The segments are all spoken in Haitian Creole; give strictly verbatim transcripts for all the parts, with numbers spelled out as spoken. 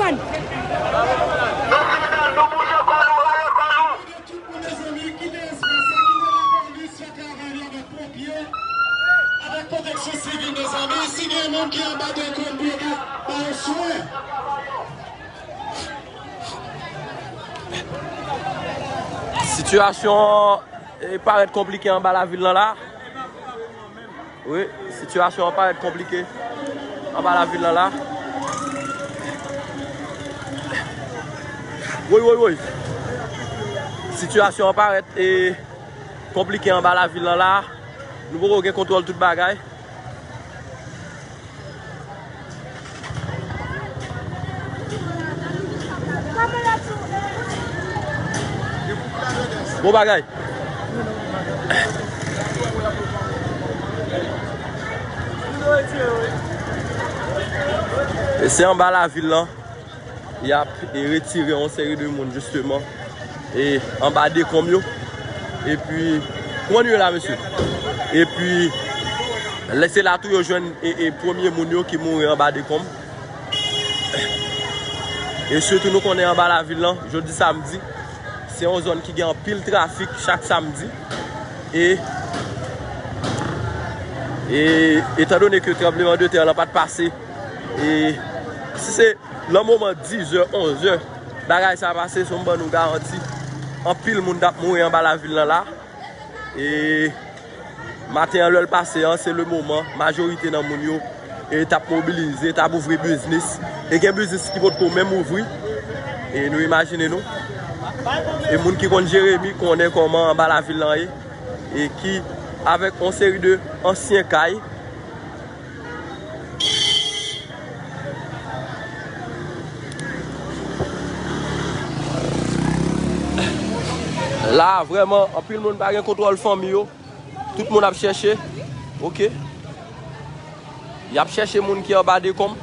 Nou fidèl, nou bouje kò nou, rale kò nou. Tout moun, mezanmi, kite espas la, kite lapolis fè travay li avèk ponpye, avèk pwoteksyon sivil, mezanmi. Si gen moun ki anba dekonm, pou yo ka ba yo swen. Sitiyasyon an, e, parèt konplike anba lavil lan la. Wi, sitiyasyon an parèt konplike anba lavil lan la. Woy, woy, woy. Sitiyasyon an parèt, e, konplike anba lavil lan la. Nou poko gen kontwòl tout bagay. Bon bagay. E se anba lavil lan y ap, e, retire yon seri de moun, jisteman, e, anba dekonm yo. Epi, kòman nou ye la, mesye? Epi, lè se la tou yo jwenn, e, e, premye moun yo ki mouri anba dekonm. E sitou nou konnen anba lavil lan, jodi samdi, se yon zòn ki gen anpil trafik chak samdi. E, e etandone ke tranbleman de tè lan pa t pase, e si se lan moman dizè, onzè, bagay sa pase, se m ban nou garanti, anpil moun t ap mouri anba lavil lan la. E maten an, lè l pase an, se le moman, majorite nan moun yo, e, t ap mobilize, t ap ouvri biznis. E gen biznis ki potko menm ouvri. E nou imajine nou. E moun ki konn Jeremi konnen kòman anba lavil lan ye. E ki, avèk yon seri de ansyen kay, la, vrèman, anpil moun pa gen kontwòl fanmi yo. Tout moun ap chèche. Oke. Y ap chèche moun ki anba dekonm.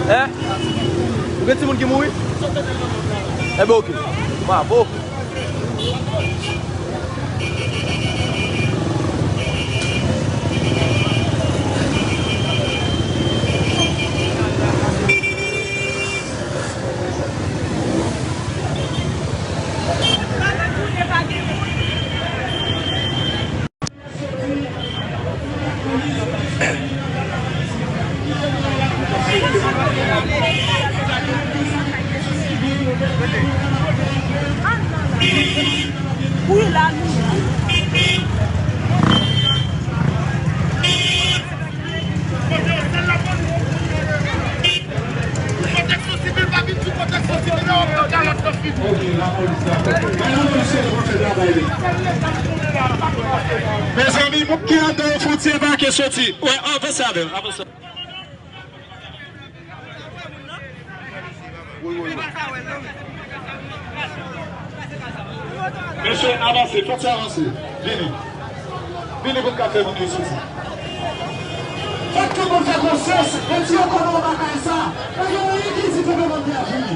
Hein? Ou gen timoun ki mouri? Enben, oke. Bravo. Wi, la nou ye. Mezanmi, moun ki anndan yo fè yon ti evakye soti. Wi, avanse avè l, avanse. Wi, wi, wi. Mesye, avanse, fòk sa avanse. Vini. Vini pou n ka fè moun yo soti. Fòk tout moun fè konsyans, e di yo konnen w pa kay sa. Pa gen anyen ki di pou moun yo vini.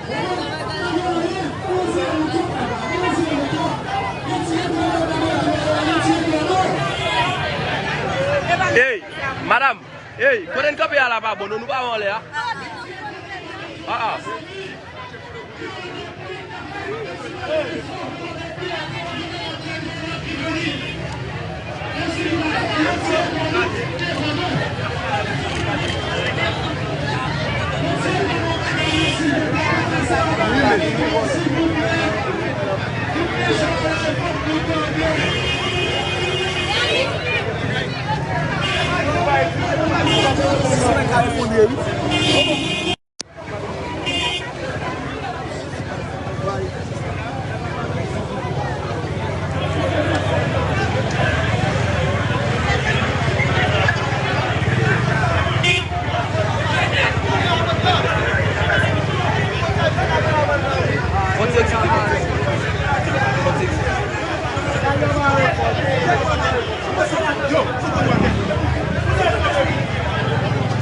Pa gen anyen, nou se yon tout, nou se yon tout. Ey, madanm, ey, kote n kanpe a la pa bon, non, nou pa wè anlè a? Ah, ah.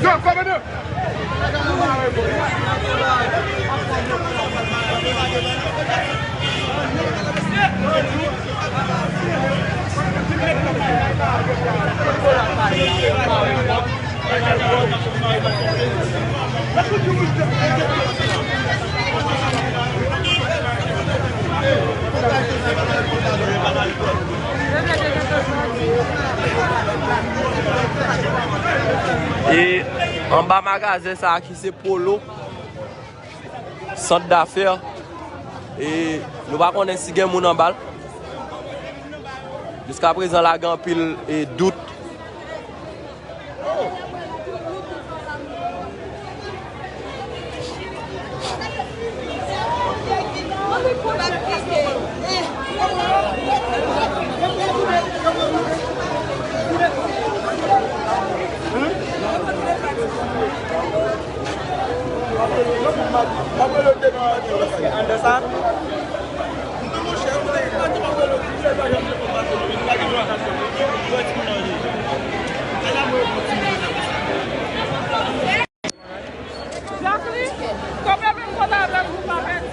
Yo, kòmandan! E anba magazen sa a ki se Polo, sant dafè, e nou pa konnen si gen moun anba l. Jiskaprezan, la gen anpil, e, dout. Jacqueline, kanpe menm kote avè m pou pa pèdi.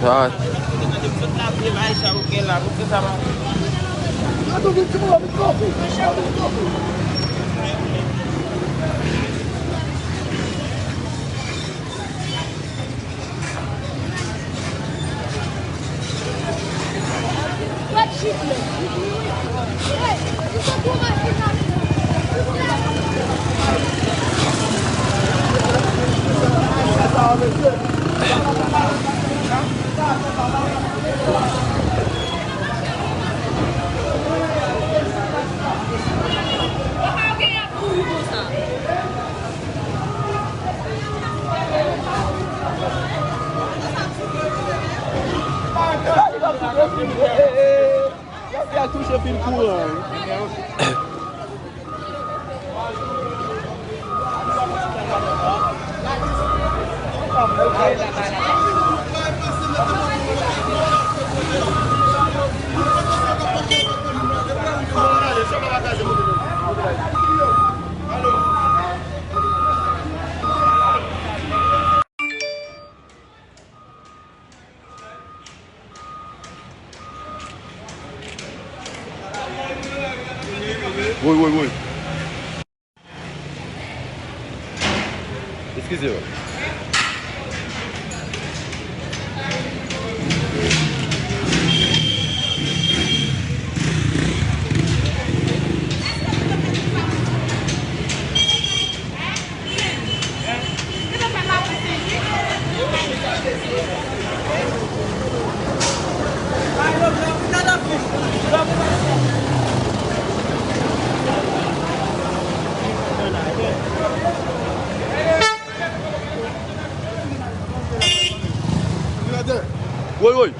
Sa. Sa li p ap touche fil, e, e, e. Sa li ap touche fil kouran, wi. Woy, woy, woy. Eskize mwen. Woy, woy.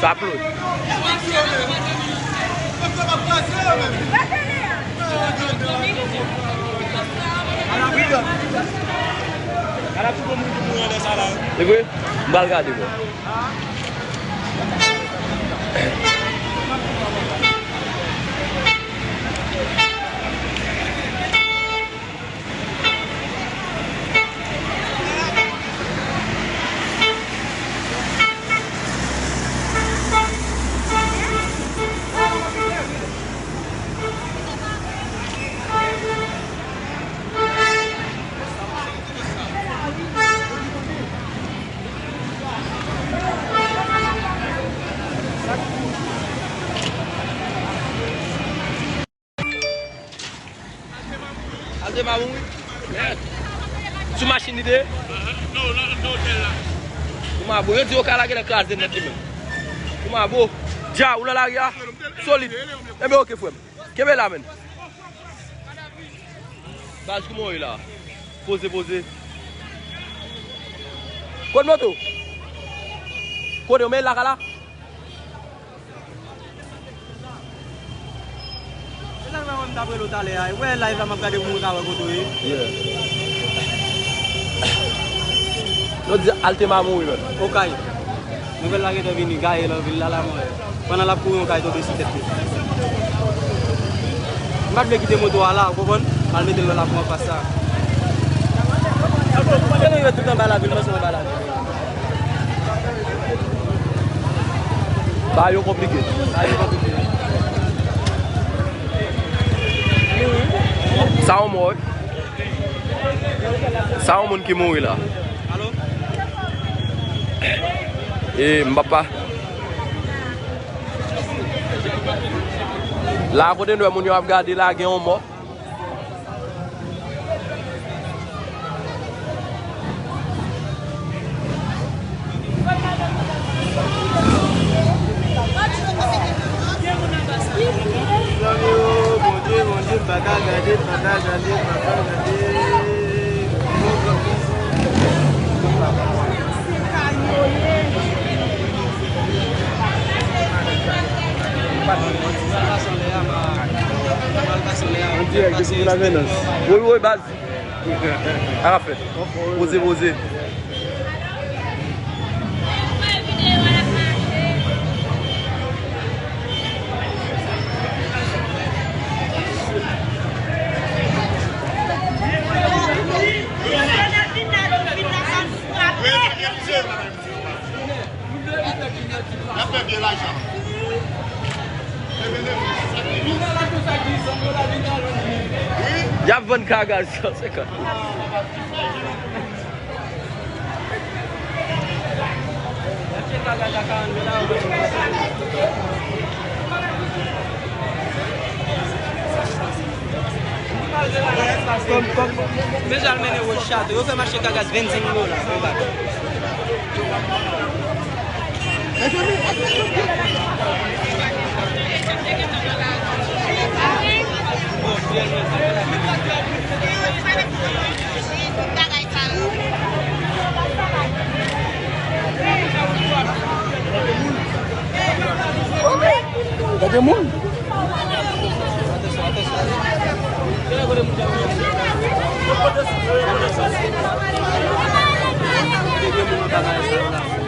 Sa plot. E vre? M pral gade, bro. Altema mouri? Sou machin li te ye? Kouman bo? Yo di yo ka lage nan kraze nèt li menm. Kouman bo? Dja, ou nan lari a? Solid. Enben, oke, frè m. Kenbe la, menn. Baz, kouman w ye la? Poze, poze. Kot moto? Kote w men lakay la? Se sa k fè mwen m t ap rele w talè a. Wè live la m ap gade pou mwen ka wè kote w ye. Yeah. Yo di Altema mouri menm. Okay. Nouvèl la gentan vini, gaye nan vil la, la mwen. Pandan l ap kouri, yon kay tonbe sou tèt li. M pa t vle kite moto a la, ou konprann? M al mete l nan lakou anfas sa. Kote nou ye tout anba lavil, mwen se anba lavil. Bagay yo konplike. Bagay yo konplike. Sa yon mò, wi. Sa yon moun ki mouri la. Alo? E, m papa. La, kote n wè moun yo ap gade la, gen yon mò. Zanmi yo, Bondye, Bondye, m pa ka gade, m pa ka gade, m pa ka gade. Wi, wi, baz. Sa k ap fèt? Poze, poze. Y ap vann kagaz san senkant. Mesye al mennen wòch chato. Yo fè mache kagaz vennsenk dola. Gade moun.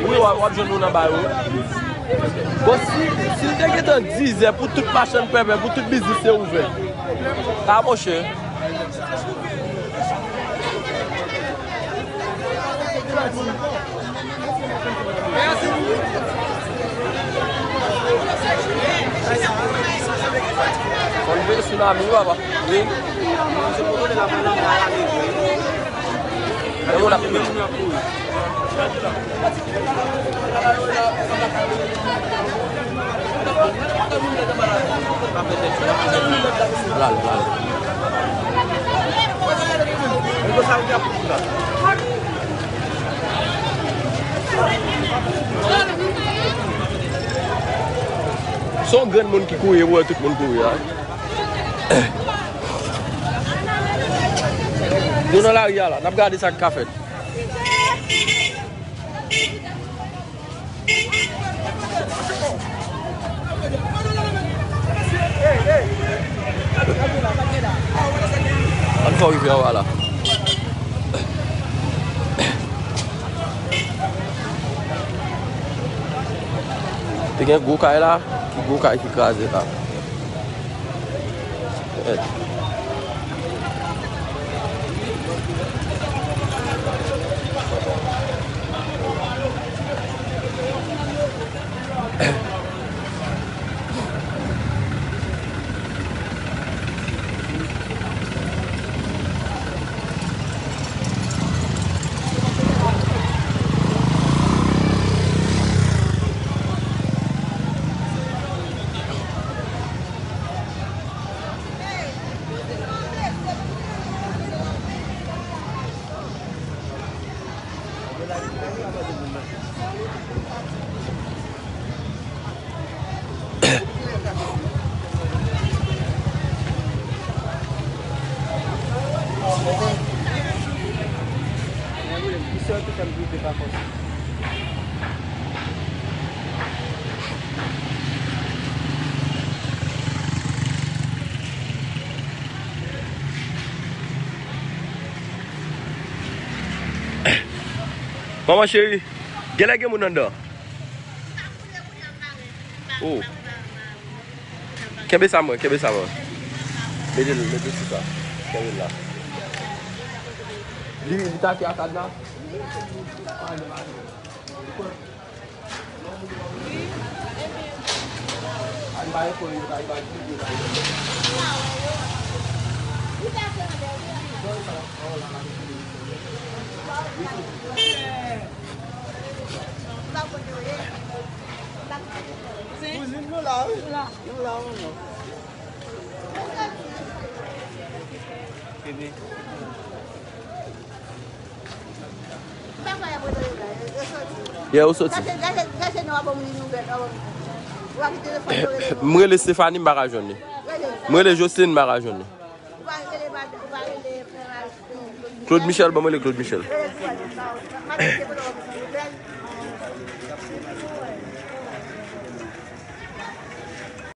Wi, w ap, w ap jwenn moun anba yo. Bon, si, si l te gentan dizè pou tout machann pèpè, pou tout biznis te ouvè. A, monchè. Konn vin tsunami, wi, papa. Wi. Men moun ap mouri. Se yon grenn moun ki kouri, ou wè tout moun kouri a. Nou nan lari a la, n ap gade sa k ka fèt. Ann fè w rive anba la. Te gen gwo kay la, ki gwo kay ki kraze la. Manman cheri, genlè gen moun anndan. Oh. Kenbe sa mwen, kenbe sa mwen. Mete l, mete l sou sa. Kenbe l la. Li, li take a kadna. Kouzin nou la, wi. Nou la, wi, non. Kenbe. Yeah, ou soti. M rele Stephanie, m pa ka jwenn li. M rele Jocelyn, m pa ka jwenn li. Claude Michel, ban m rele Claude Michel.